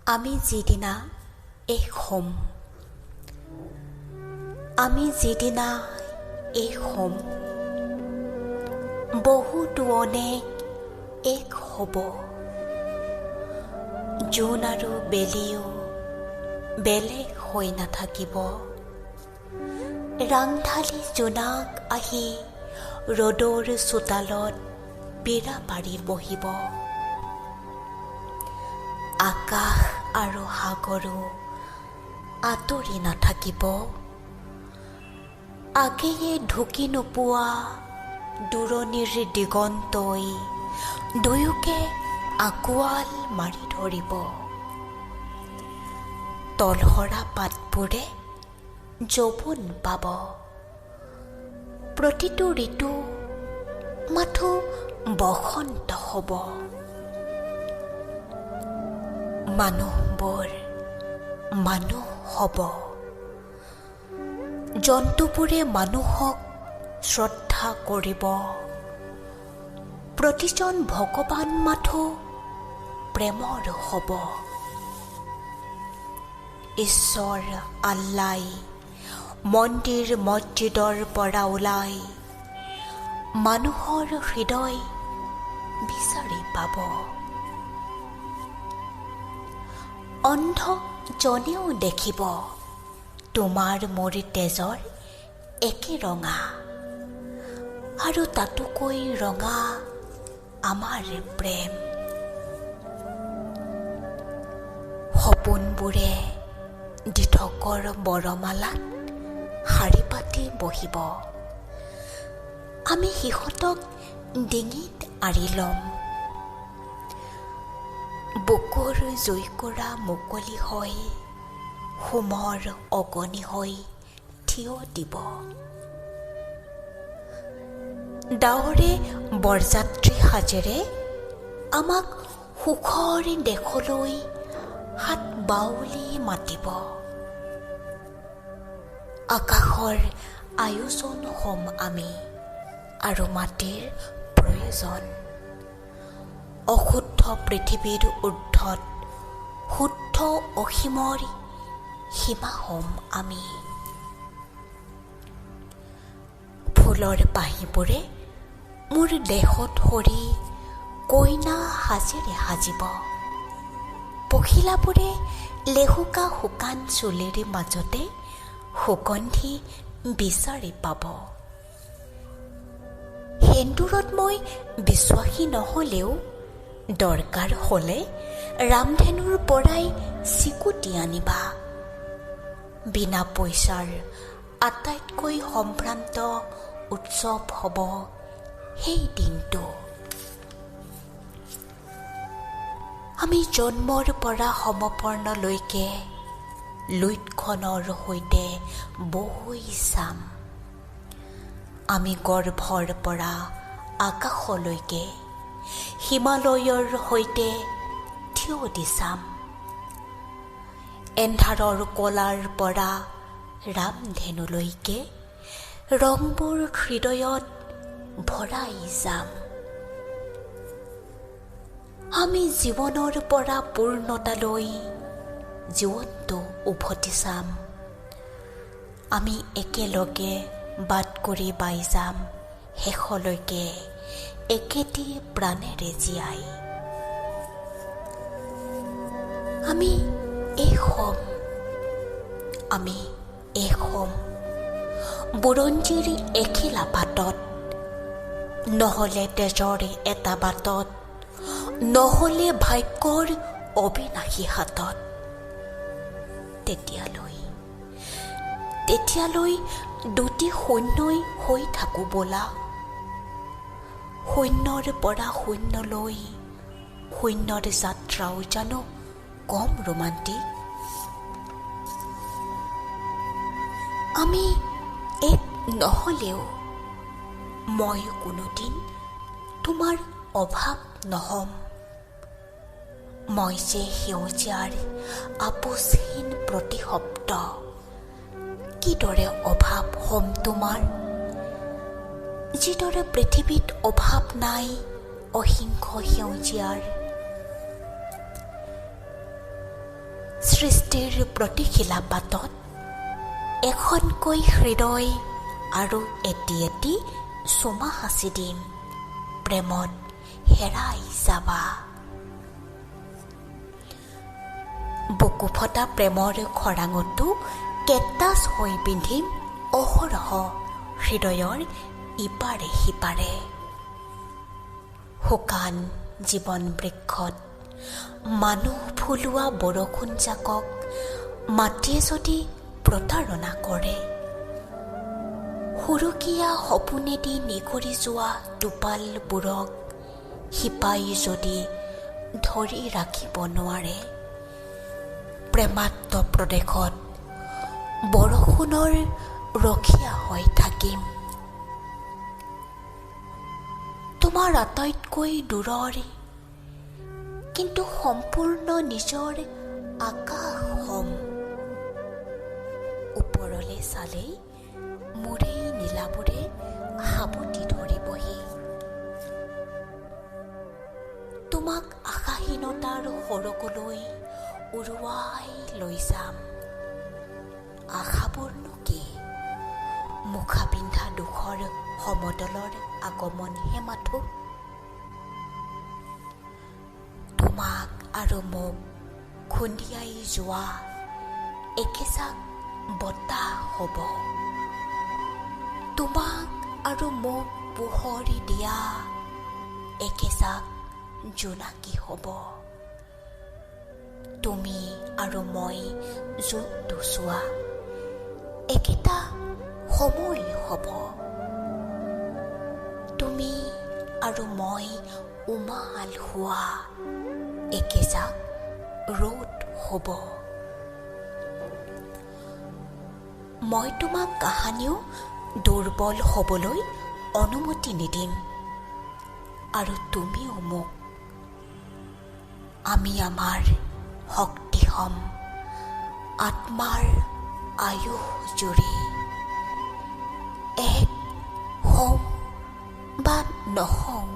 আমি যিদিনা এক হ'ম, আমি যিদিনা এক হ'ম, বহুতো অনেক এক হ'ব। জোন আৰু বেলিও বেলেগ হৈ নাথাকিব। ৰাংঢালি জোনাক আহি ৰ'দৰ চোতালত পীৰা পাৰি বহিব। আকাশ আৰু সাগৰো আঁতৰি নাথাকিব। আগেয়ে ঢুকি নোপোৱা দূৰণিৰ দিগন্তই দুয়োকে আঁকোৱাল মাৰি ধৰিব। তলসৰা পাতবোৰে যৌৱন পাব। প্ৰতিটো ঋতু মাথো বসন্ত হ'ব। মানুহবোৰ মানুহ হ'ব। জন্তুবোৰে মানুহক শ্ৰদ্ধা কৰিব। প্ৰতিজন ভগৱান মাথো প্ৰেমৰ হ'ব। ঈশ্বৰ আল্লাই মন্দিৰ মছজিদৰ পৰা ওলাই মানুহৰ হৃদয় বিচাৰি পাব। অন্ধজনেও দেখিব তোমাৰ মোৰ তেজৰ একে ৰঙা আৰু তাতোকৈ ৰঙা আমাৰ প্ৰেম। সপোনবোৰে দিঠকৰ বৰমালাত শাৰী পাতি বহিব। আমি সিহঁতক ডিঙিত আঁৰি ল'ম। বুকুৰ জুইকুৰা মুকলি হৈ হোমৰ অগনি হৈ থিয় দিব। ডাৱৰে বৰযাত্ৰী সাজেৰে আমাক সুখৰ দেশলৈ হাত বাউলি মাতিব। আকাশৰ আয়োজন হ'ম আমি আৰু মাটিৰ প্ৰয়োজন। অশুদ্ধ পৃথিৱীৰ ঊৰ্ধত শুদ্ধ অসীমৰ সীমা হ'ম আমি। ফুলৰ পাহিবোৰে মোৰ দেহত সৰি কইনা সাজেৰে সাজিব। পখিলাবোৰে লেহুকা শুকান চুলিৰ মাজতে সুগন্ধি বিচাৰি পাব। সেন্দুৰত মই বিশ্বাসী নহ'লেও দৰকাৰ হ'লে ৰামধেনুৰ পৰাই চিকুটি আনিবা। বিনা পইচাৰ আটাইতকৈ সম্ভ্ৰান্ত উৎসৱ হ'ব সেই দিনটো। আমি জন্মৰ পৰা সমপৰ্ণলৈকে লুইতখনৰ সৈতে বৈ চাম। আমি গৰ্ভৰ পৰা আকাশলৈকে হিমালয়ৰ সৈতে থিয় দি চাম। এন্ধাৰৰ কলাৰ পৰা ৰামধেনুলৈকে ৰংবোৰ হৃদয়ত ভৰাই যাম। আমি জীৱনৰ পৰা পূৰ্ণতালৈ জীৱনটো উভতি চাম। আমি একেলগে বাট কৰি বাই যাম শেষলৈকে একেটি প্ৰাণেৰে জীয়াই। আমি এক হ'ম, আমি এক হ'ম বুৰঞ্জীৰ এখিলা পাতত, নহ'লে তেজৰ এটা বাটত, নহ'লে ভাগ্যৰ অবিনাশী হাতত। তেতিয়ালৈ তেতিয়ালৈ দুটি শূন্যই হৈ থাকোঁ বোলা। শূন্যৰ পৰা শূন্যলৈ শূন্যৰ যাত্ৰাও জানো কম ৰোমান্টিক? আমি এক নহ'লেও মই কোনোদিন তোমাৰ অভাৱ নহ'ম। মই যে সেউজীয়াৰ আপোচহীন প্ৰতিশব্দ, কিদৰে অভাৱ হ'ম তোমাৰ? যিদৰে পৃথিৱীত অভাৱ নাই অসংখ্য সেউজীয়াৰ। সৃষ্টিৰ প্ৰতিশিলা পাতত এখনকৈ হৃদয় আৰু এটি এটি চুমা সাঁচি দিম, প্ৰেমত হেৰাই যাবা। বুকু ফটা প্ৰেমৰ খৰাঙতো কেকটাছ হৈ পিন্ধিম অহৰহ হৃদয়ৰ ইপাৰে সিপাৰে। শুকান জীৱন বৃক্ষত মানুহ ফুলোৱা বৰষুণ জাকক মাটিয়ে যদি প্ৰতাৰণা কৰে, সুৰুকীয়া সপোনেদি নিগৰি যোৱা টোপালবোৰক শিপাই যদি ধৰি ৰাখিব নোৱাৰে, প্ৰেমাত্ম প্ৰদেশত বৰষুণৰ ৰখীয়া হৈ থাকিম। তোমাৰ আটাইতকৈ দূৰৰ কিন্তু সম্পূৰ্ণ নিজৰ আকাশ হ'ম। ওপৰলৈ চালেই মোৰেই নীলাবোৰে সাৱটি ধৰিবহি। তোমাক আশাহীনতাৰ সৰগলৈ উৰুৱাই লৈ যাম। আশাবোৰনো কি? মুখা পিন্ধা দুখৰ সমতলৰ আগমনহে মাথো। তোমাক আৰু মোক খুন্দিয়াই যোৱা একেজাক বতাহ হ'ব। তোমাক আৰু মোক পোহৰ দিয়া একেজাক জোনাকী হ'ব। তুমি আৰু মই যোনটো চোৱা একেটা সময় হ'ব। তুমি আৰু মই উমাল হোৱা একেজাক ৰ'দ হ'ব। মই তোমাক কাহানিও দুৰ্বল হ'বলৈ অনুমতি নিদিম আৰু তুমিও মোক। আমি আমাৰ শক্তি হ'ম আত্মাৰ আয়ুস জুৰি। এক হ'ম বা নহওঁ।